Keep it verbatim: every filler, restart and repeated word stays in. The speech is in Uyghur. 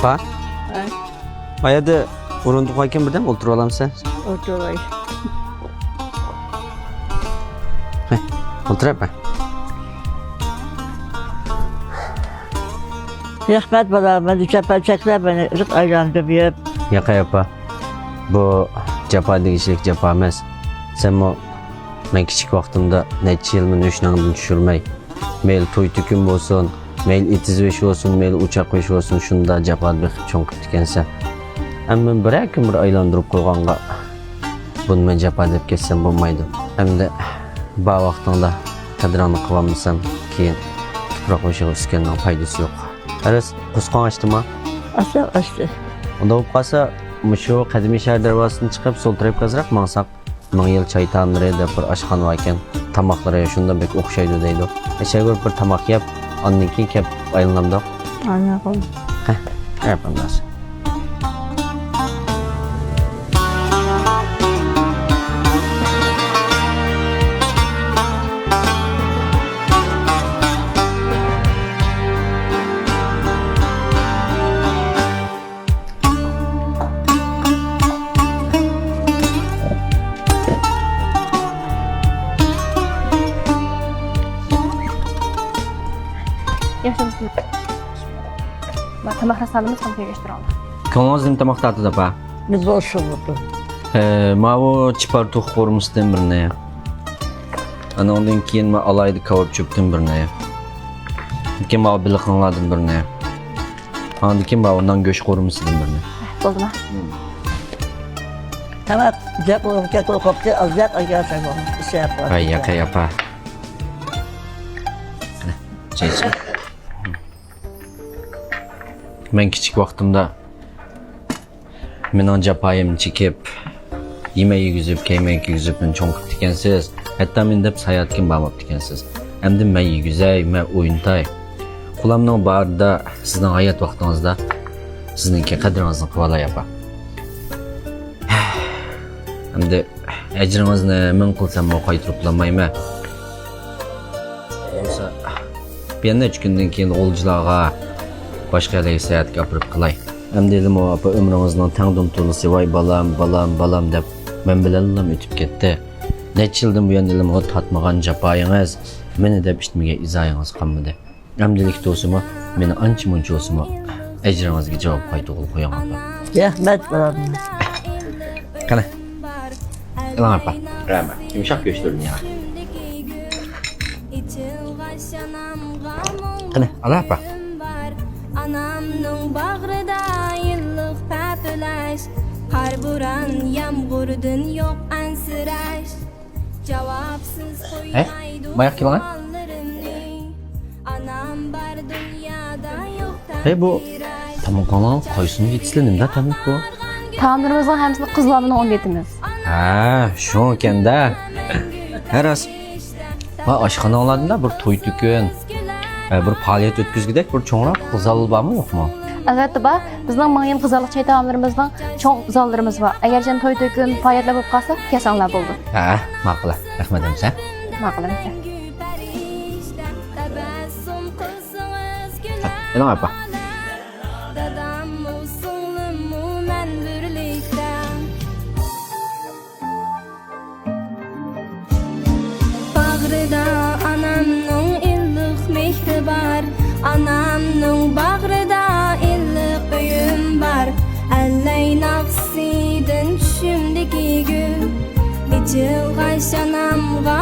ئاپا. ھە؟ ئايەردە ئورۇندۇق باركەن، بىردەم ئولتۇرۇۋالامسەن؟ ئولتۇراي. ھە، ئولتۇر ئاپا. رەھمەت بالام، مەندە جاپا چەكلەپ، مەن ئۇزاق ئايلاندىم يۈرۈپ. ياقەي ئاپا، بۇ جاپا دېگۈچىلىك جاپا ئەمەس. سەنمۇ مەن كىچىك ۋاقتىمدا نەچچە يىل مېنى ھۆشناڭدىن چۈشۈرمەي، مەيلى توي-تۆكۈن بولسۇن، مەيلى ئېتىز بېشى بولسۇن، مەيلى ئوچاق بېشى بولسۇن، شۇنداق جاپا بېقىپ چوڭ قىپتىكەنسەن. ئەمما مەن بىرەر كۈن بىر ئايلاندۇرۇپ قويغانغا، بۇنى مەن جاپا دەپ كەتسەم بولمايدۇ. ئەمدى بار ۋاقتىڭدا قەدرىڭنى قىلالمىسام، كېيىن تۇپراق بېشىغا ئۈسكەننىڭ پايدىسى يوق. ئەرەس، قورسىقىڭ ئاچتىمۇ؟ ئاچتى، ئاچتى. ئۇنداق بولۇپ قالسا، مۇشۇ قەدىمىي شەھەر دەرۋازىسىدىن چىقىپ، سول تەرەپكە ئازراق ماڭساق، مىڭ يىل چاي تائاملىرى دەپ بىر ئاشخانا باركەن. تاماقلىرى شۇنداق بەك ئوخشايدۇ دەيدۇ. ئەشەگە بىر، بىر تاماق يەپ، ئاندىن كېيىن كەپ ئايلىنامدۇق. ئايلىنىپ قوي. ھە، ھە، قانداش. ياخشىمۇسىز؟ ما تاماق راسالىمىز قانچە يەشتۇرۇڭلار. كۆڭلىڭىز نېمە تاماق تارتىدۇ، ئاپا؟ نېمە بولسا بولىدۇ. ئە، ماۋۇ چىپار توخۇ قورۇمىسىدىن بىرنى. ئانىڭدىن كېيىن ما ئالاھىدە كاۋاپ چۆپتىن بىرنى. كېيىن ماۋۇ بېلىقىڭلاردىن بىرنى. ئاندىن كېيىن ماۋۇ نان گۆش قورۇمىسىدىن بىرنى. بولدىما؟ تاماق جىق بولۇپ كەتتى، قوپتى، ئازراق ئەگەر سەن بولمىسا، ئىش ياپقان. ھەي، ياقەي ئاپا. چاي ئىچىڭ. مەن كىچىك ۋاقتىمدا مېنىڭ جاپايىمنى چېكىپ، يېمەي يېگۈزۈپ، كىيمەي كىيگۈزۈپ مېنى چوڭ قىپتىكەنسىز. ھەتتا مېنى دەپ ساياھەتكىمۇ بارماپتىكەنسىز. ئەمدى مەن يېگۈزەي، مەن ئوينىتاي. قولۇمنىڭ بارىدا سىزنىڭ ھايات ۋاقتىڭىزدا سىزنىڭكى قەدرىڭىزنى قىلالاي، ئاپا. ئەمدى ئەجرىڭىزنى مىڭ قىلساممۇ قايتۇرۇپ بولالمايمەن. بولسا، بىر نەچچە كۈندىن كېيىن غۇلجىلارغا، باشقا يەرلەرگە ساياھەتكە ئاپىرىپ قىلاي. ئەمدى ھېلىمۇ ئاپا ئۆمرىڭىزنىڭ تەڭدىن تولىسى ۋاي بالام، بالام، بالام دەپ مەن بىلەنلا ئۆتۈپ كەتتى. نەچچە يىلدىن بۇيان ھېلىمۇ تارتمىغان جاپايىڭىز، مېنى دەپ ئىشلىمىگەن ئىزايىڭىز قالمىدى. ئەمدىلىكتە بولسىمۇ، مېنى ئانچە-مۇنچە بولسىمۇ ئەجرىڭىزگە جاۋاب قايتۇرغىلى قويۇڭ، ئاپا. رەھمەت، بالام. قېنى، ئېلىڭ، ئاپا. رەھمەت. يۇمشاق گۆشلىرىنى يەڭ. قېنى، ئال، ئاپا. ئانامنىڭ باغرىدا ئىللىق پەپىلەش، قار، بوران، يامغۇردىن يوق ئەنسىرەش. ھەي، ماياق كېلىڭە. ھەي، بۇ تامىقىڭلارنىڭ قايسىنى يېتىسىلەر، نېمىدە تامىق بۇ؟ تائاملىرىمىزنىڭ ھەممىسىنى قىزلار بىلەن ئوينىتىمىز. ھە، شۇ ئىكەندە. ھە، راست. ۋە ئاشخانىڭلاردا بىر توي-تۆكۈن، ئە، بىر پائالىيەت ئۆتكۈزگۈدەك بىر چوڭراق زال بارمۇ، يوقمۇ؟ ئەلۋەتتە بار. بىزنىڭ مىڭ يىل غىزالىق چاي تائاملىرىمىزنىڭ چوڭ زاللىرىمىز بار. ئەگەر سەن توي-تۆكۈن، پائالىيەتلەر بولۇپ قالسا، كەلسەڭلار بولىدۇ. ھە، ماقۇل. رەھمەت ئەمىسە. ماقۇل ئەمىسە. ھە، ئېلىڭ ئاپا. داداممۇ، سىڭلىممۇ مەن بىرلىكتە. باغرىدا ئانامنىڭ ئىللىق مېھرى بار، ئانامنىڭ باغرىدا ئىللىق ئۆيۈم بار. ئەللەي ناخشىسىدىن چۈشۈمدىكى گۈل، ئېچىلغاچ ئانامغا